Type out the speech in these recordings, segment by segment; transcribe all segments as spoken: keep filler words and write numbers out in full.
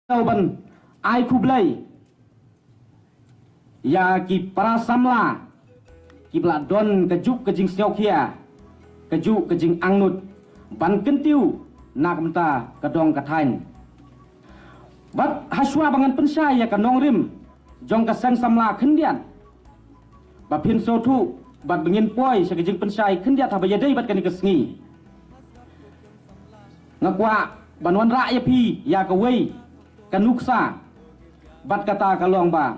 Ban ai khublei ïa ki para samla kiba la don ka juk ka jingsngewkhia, ka juk ka jingangnud ban kyntiew na ka bynta ka dong ka thaiñ. Bad hashwa ba ngan pynshai ïa ka nongrim jong ka seng samla khyndiat, ba phin sngewthuh bad ba ngin poi sha ka jingpynshai khyndiat haba ïadei bad kane ka sngi, nga kwah ban wanrah ïa phi ïa kawei ka nuksa. Bad kata ka long ba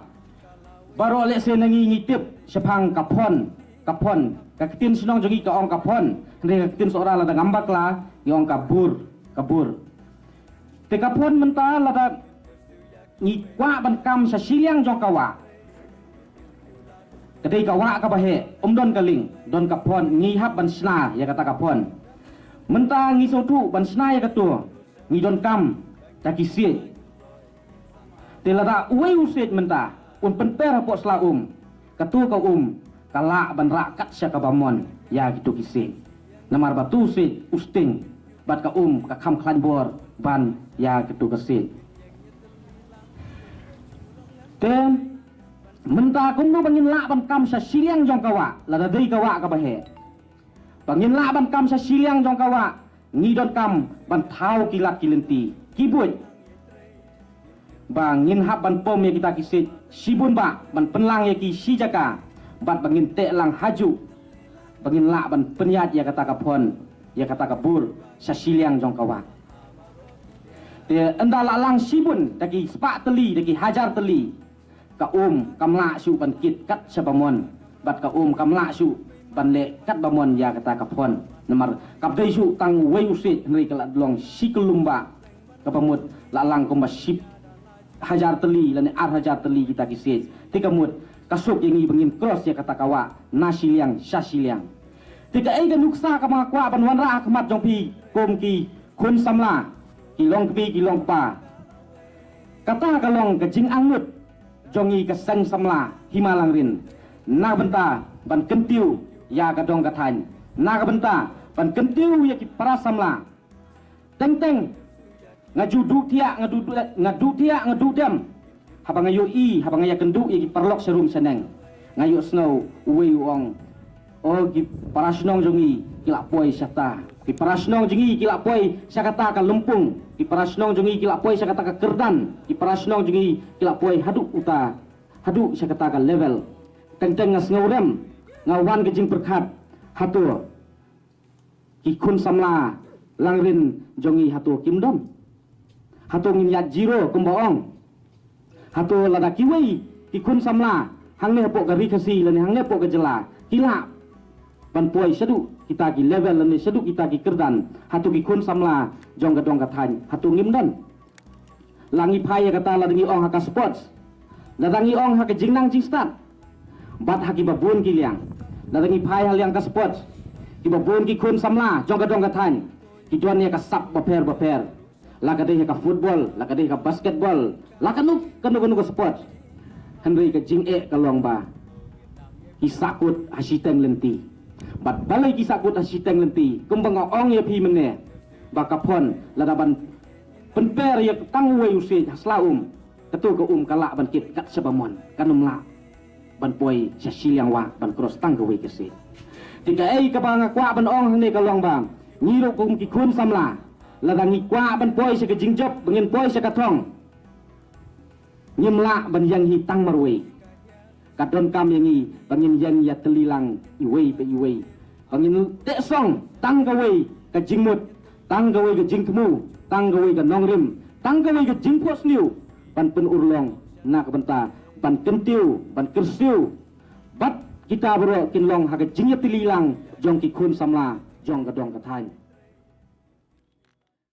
baroh lehse na ngi ngi tip shaphang ka phone, ka phone, ka ktien shnong jong ngi ka ong ka phone, hynrei ka ktien Sohra lada ngam bakla ngi ong ka bur, ka bur. Te ka phone mynta lada ngi kwah ban kam sha shiliang jong ka wah, ka dei ka wah kaba heh, ym don ka lieng, don ka phone, ngi hap ban shna ïa kata ka phone. Mynta ngi sngewthuh ban shna ïa kato, ngi donkam da ki siej. Te lada uwei u siej mynta un pynper hapoh sla um, kato ka um ka lah ban rah kat sha kaba mon ïa kito ki siej. Namar ba tu siej u sting bad ka um ka kham khlaiñ bor ban ïa kito ka siej. Te mynta kumno ba ngin lah ban kam sha shiliang jong ka wah, lada dei ka wah kaba heh. Ba ngin lah ban kam sha shiliang jong ka wah, ngi donkam ban thaw ki lad ki lynti, ki buit, ba ngin hap ban pom ïa kita ki siej shibun bah, ban pynlang ïa ki shi jaka, bad ba ngin teh lang hajuh ba ngin lah ban pynïaid ïa kata ka phone, ïa kata ka bur sha shiliang jong ka wah. Te ynda la lang shibun da ki spah tylli, da ki hajar tylli, ka um kam lah shuh ban kit kat sha ba mon, bad ka um kam lah shuh ban leh kat ba mon ïa kata ka phone. Namar kam dei shuh tang uwei u siej, hynrei ka la long shi kyllum bah, kaba mut la lang kumba shi hajar tylli lane ar hajar tylli kita ki siej. Te ka mut ka suk ïa ngi ba ngin cross ïa kata ka wah na shiliang sha shiliang. Te kaei ka nuksa kaba nga kwah ban wanrah ha khmat jong phi kum ki khun samla, ki long kmie ki long kpa, kata ka long ka jingangnud jong ngi ka seng samla Hima Langrin na ka bynta ban kyntiew ïa ka dong ka thaiñ, na ka bynta ban kyntiew ïa ki para samla. Teng teng nga ju duh thiah, nga duh, nga duh thiah, nga duh dem haba nga ïohi, haba nga ïakynduh ïa ki paralok sharum shaneng. Nga ïohsngew uwei u ong, o, ki para shnong jong ngi ki la poi shata, ki para shnong jong ngi ki la poi sha kata ka lympung, ki para shnong jong ngi ki la poi sha kata ka kyrdan, ki para shnong jong ngi ki la poi haduh uta, haduh sha kata ka level. Teng teng nga sngewrem, nga wan ka jingpyrkhat, hato ki khun samla Langrin jong ngi hato kim don? Hato ngin ïaid zero kumba ong? Hato lada kiwei ki khun samla hangne hapoh ka Ri Khasi lane hangne hapoh ka jylla ki lah ban poi shaduh kita ki level lane shaduh kita ki kyrdan, hato ki khun samla jong ka dong ka thaiñ hato ngim don? La ngi phai ïa kata lada ngi ong ha ka sports, lada ngi ong ha ka jingnang jingstad, bad ha kiba bun ki liang. Lada ngi phai ha liang ka sports, kiba bun ki khun samla jong ka dong ka thaiñ ki don ïa ka sap bapher bapher, la ka dei ha ka football, la ka dei ha ka basketball, la kano kano kano ka sports. Hynrei ka jingeh ka long ba ki sahkut ha shiteng lynti. Bad balei ki sahkut ha shiteng lynti? Kumba nga ong ïa phi mynne, ba ka phone lada ban pynper ïa tang uwei u siej ha sla um, kato ka um ka lah ban kit kat sha ba mon, kan ym lah ban poi sha shiliang wah ban cross tang kawei ka siej. Te kaei kaba nga kwah ban ong hangne ka long ba ngi ruh kum ki khun samla, lada ngi kwah ban poi sha ka jingjop, ba ngin poi sha ka thong, ngim lah ban ïeng hi tang marwei. Ka donkam ïa ngi ba ngin ïeng ïatylli lang iwei pa iwei, ba ngin teh song tang kawei ka jingmut, tang kawei ka jingthmu, tang kawei ka nongrim, tang kawei ka jingphohsniew, ban pynurlong na ka bynta ban kyntiew, ban kyrsiew bad kita baroh kin long ha ka jingïatylli lang jong ki khun samla jong ka dong ka thaiñ.